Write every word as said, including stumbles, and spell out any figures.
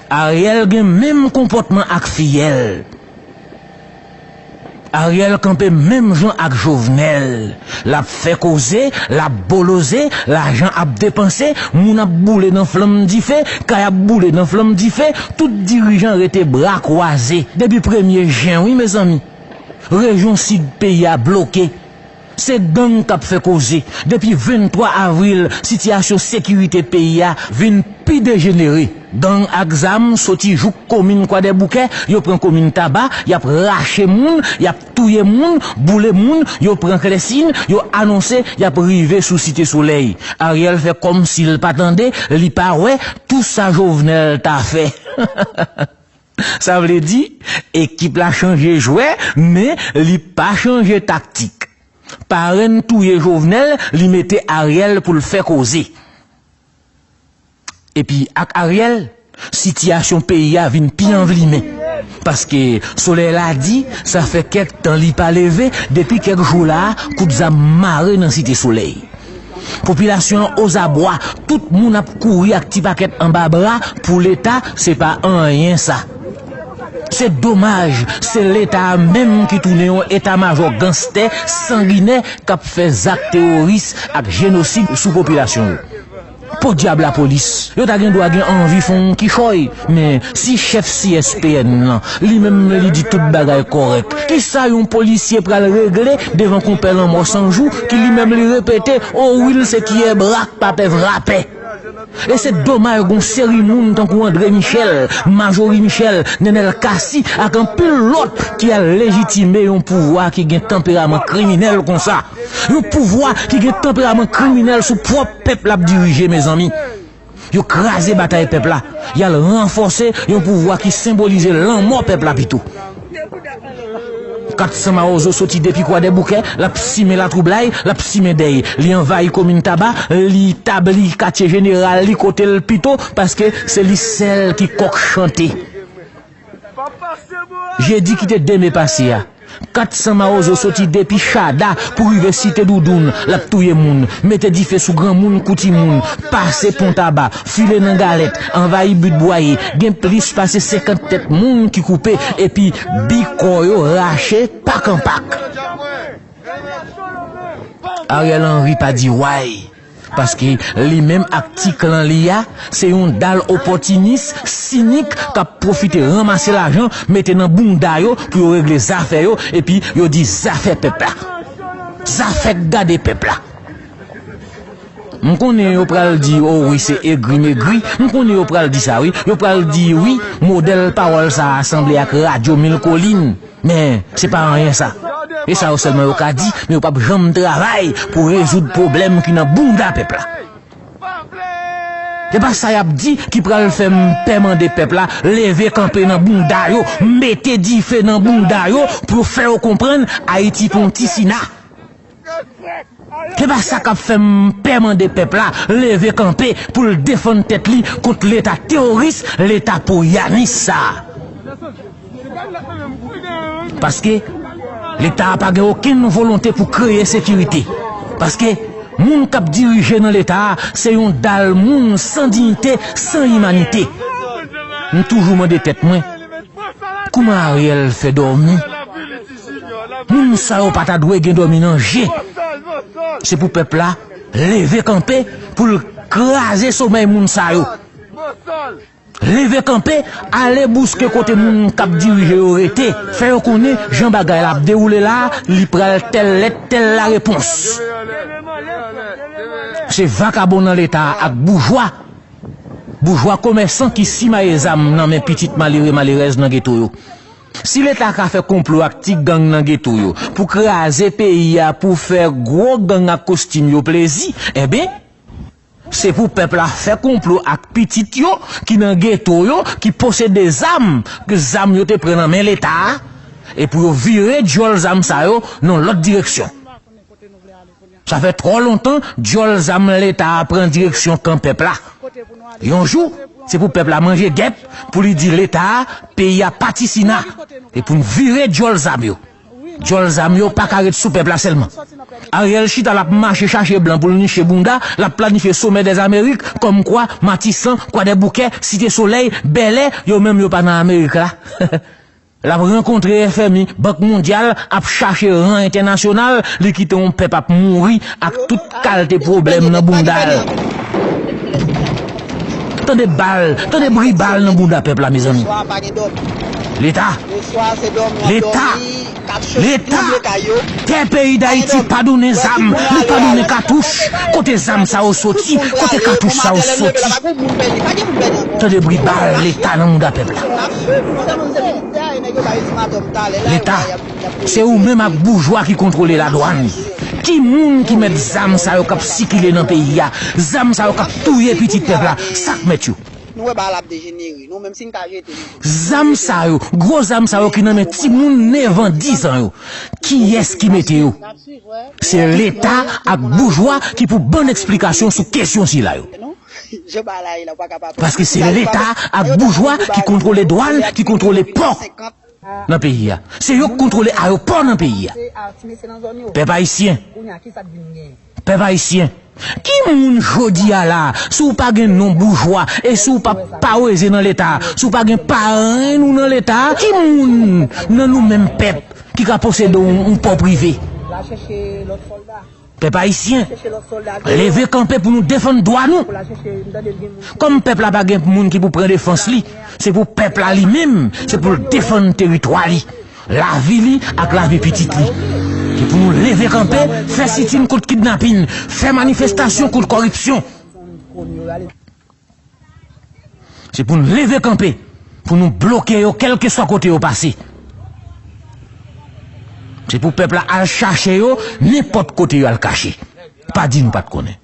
Ariel gen menm konpòtman ak Fiyèl. Ariel kanpe menm jan ak Jovenel. L ap fè koze, l ap boloze, lajan ap depanse, moun ap boule nan flanm dife, kay ap boule nan flanm dife, tout dirijan rete bra kwaze. Depi premye jen, wi, mezanmi. Rejyon sid peyi a bloke. Se gang k ap fè koze. Depi venntwa avril, sitiyasyon sekirite peyi a vin pi dejenere. Gang ak zam soti jouk komin Kwadèboukè, yo pran komin Taba, y ap rache moun, y ap touye moun, boule moun, yo pran Klèsin, yo anonse y ap rive sou Site Solèy. Ariel fè kòmsi l pa tande, li pa wè, tou sa Jovenel ta fè. Sa vle di, ekip la chanje jwè, men li pa chanje taktik. Parenn touye Jovenel, li mete Ariel pou l fè koze. Epi ak Ariel, sitiyasyon peyi a vin pi anvlimen. Paske solèy la di, sa fè kèk tan li pa leve, depi kèk jou la, kout zam mare nan Site Solèy. Popilasyon an ozabwa, tout moun ap kouri ak ti pakèt anba bra pou Leta, se pa anyen sa. Se domaj, se Leta a menm ki tounen yon eta majò ganstè, sanginè, k ap fè zak teworis ak jenosid sou popilasyon yo. Podyab lapolis, yo ta gen dwa gen anvi fè yon kichòy, men si chèf C S P N lan, li menm li di tout bagay kòrèk, kisa yon polisye pral regle devan konpè Lanmò San Jou ki li menm li repete, o wi l se kiyè brak pa pè vrapè. E se domaj gon seri moun tankou André Michel, Majorie Michel, Nenel Cassy ak anpil lòt ki al lejitime yon pouvwa ki gen tanperaman kriminèl konsa. Yon pouvwa ki gen tanperaman kriminèl sou pwòp pèp l ap dirije, mezanmi. Yo kraze batay pèp la. Y al ranfòse yon pouvwa ki senbolize lanmò pèp la pito. Kat san mawozo soti depi Kwadèboukè, l ap simen latwoublay, l ap simen dèy. Li anvayi komin Taba, li tabli katye jeneral li kote l pito, paske se li sèl ki kòk chante. Jedi ki te de me pase a, kat san mawozo soti depi Chada pou rive Site Doudoun, l ap touye moun, mete dife sou granmoun kou timoun, pase Pon Taba, file nan Galèt, anvayi Bit Bwaye, gen plis pase senkant tèt moun ki koupe, epi bi kò yo rache pak an pak. Ariel Henry pa di way. Paske li menm ak ti klan li a, se yon dal opòtinis, sinik, k ap pwofite ranmase lajan, mete nan bounda yo pou yo regle zafè yo, epi yo di zafè pèp la. Zafè k gade pèp la. M konnen yo pral di, o wi, se egri megri. M konnen yo pral di sa, wi. Yo pral di, wi, modèl pawòl sa a sanble ak Radyo Mil Kolin. Men, se pa anyen sa. E sa yo sèlman yo ka di, men yo p ap janm travay pou rezoud pwoblèm ki nan bounda pèp la. E pa sa y ap di ki pral fè m pè mande pèp la leve kanpe nan bounda yo, mete dife nan bounda yo pou yo fè yo konprann Ayiti pa yon ti sina. Se pa sa k ap fè m pè mande pèp la leve kanpe pou l defann tèt li kont Leta teworis, Leta poyanis sa a. Paske Leta a pa gen okenn volonte pou kreye sekirite. Paske moun k ap dirije nan Leta a se yon dal moun san diyite, san imanite. M toujou mande tèt mwen, kouman Ariel fè dòmi? Moun sa yo pa ta dwe gen dòmi nan je. Se pou pèp la leve kanpe pou l kraze somèy moun sa yo. Leve kanpe, ale bouske kote moun k ap dirije yo rete. Fè yo konnen jan bagay la ap dewoule la, li pral tèl lèt, tèl larepons. Se vakabon nan Leta a ak boujwa. Boujwa komèsan ki simaye zam nan men pitit malere malerèz nan geto yo. Si Leta ka fè konplo ak ti gang nan geto yo pou kraze peyi a, pou fè gwo gang ak kostim yo plezi, enben, se pou pèp la fè konplo ak pitit yo ki nan geto yo, ki posede zam, ke zam yo te pran nan men Leta a, e pou yo vire djòl zam sa yo nan lòt direksyon. Sa fè twò lontan djòl zam Leta a pran direksyon kan pèp la. Yon jou, se pou pèp la manje gèp, pou li di Leta a, peyi a pa ti sina, e pou n vire djòl zam yo. Djòl zam yo pa ka ret sou pèp la sèlman. Ariel chita l ap mache chache blan pou l niche bounda, l ap planifye Sommet des Amériques, kòmkwa Matisan, Kwadèboukè, Site Solèy, Bèlè, yo menm yo pa nan Amerik la. L ap rankontre F M I, Bank Mondyal, ap chache ran entènasyonal, li kite yon pèp ap mouri ak tout kalte pwoblèm nan bounda l. Tande bal, tande bri bal nan bounda pèp la, mezanmi. Leta, Leta, Leta, tè peyi Dayiti pa donnen zam, li pa donnen katouch. Kote zam sa yo soti? Kote katouch sa yo soti? Tande bri bal Leta nan mouda pèp la. Leta, se ou menm ak boujwa ki kontwole ladwàn. Ki moun ki mèt zam sa yo k ap sikile nan peyi a? Zam sa yo k ap touye pitit pèp la, sa k mèt yo? Nou wè bagay la ap dejenere. Nou menm si n ka jete nou. Zam sa yo, gwo zam sa yo ki nan men timoun nevan, dizan yo, kiyès ki mete yo? Se Leta ak boujwa ki pou ban n eksplikasyon sou kesyon sila yo. Paske se Leta ak boujwa ki kontwole dwàn, ki kontwole pò nan peyi a. Se yo k kontwole ayewopò nan peyi a. Pèp ayisyen, pèp ayisyen, ki moun jodi a la, si w pa gen non boujwa, e si w pa paweze nan Leta, si w pa gen parenn ou nan Leta, ki moun nan nou menm pèp ki ka posede yon, yon pò prive? Pèp ayisyen, leve kanpe pou nou defann dwa nou. Kòm pèp la pa gen moun ki pou pran defans li, se pou pèp la li menm, se pou l defann teritwa li, lavi li ak lavi pitit li. Se pou nou leve kanpe, fè sitin kont kidnapin, fè manifestasyon kont kòripsyon. Se pou n leve kanpe, pou nou bloke yo, kèlkeswa kote yo pase. Se pou pèp la al chache yo, nenpòt kote yo al kache. Pa di nou pa t konnen.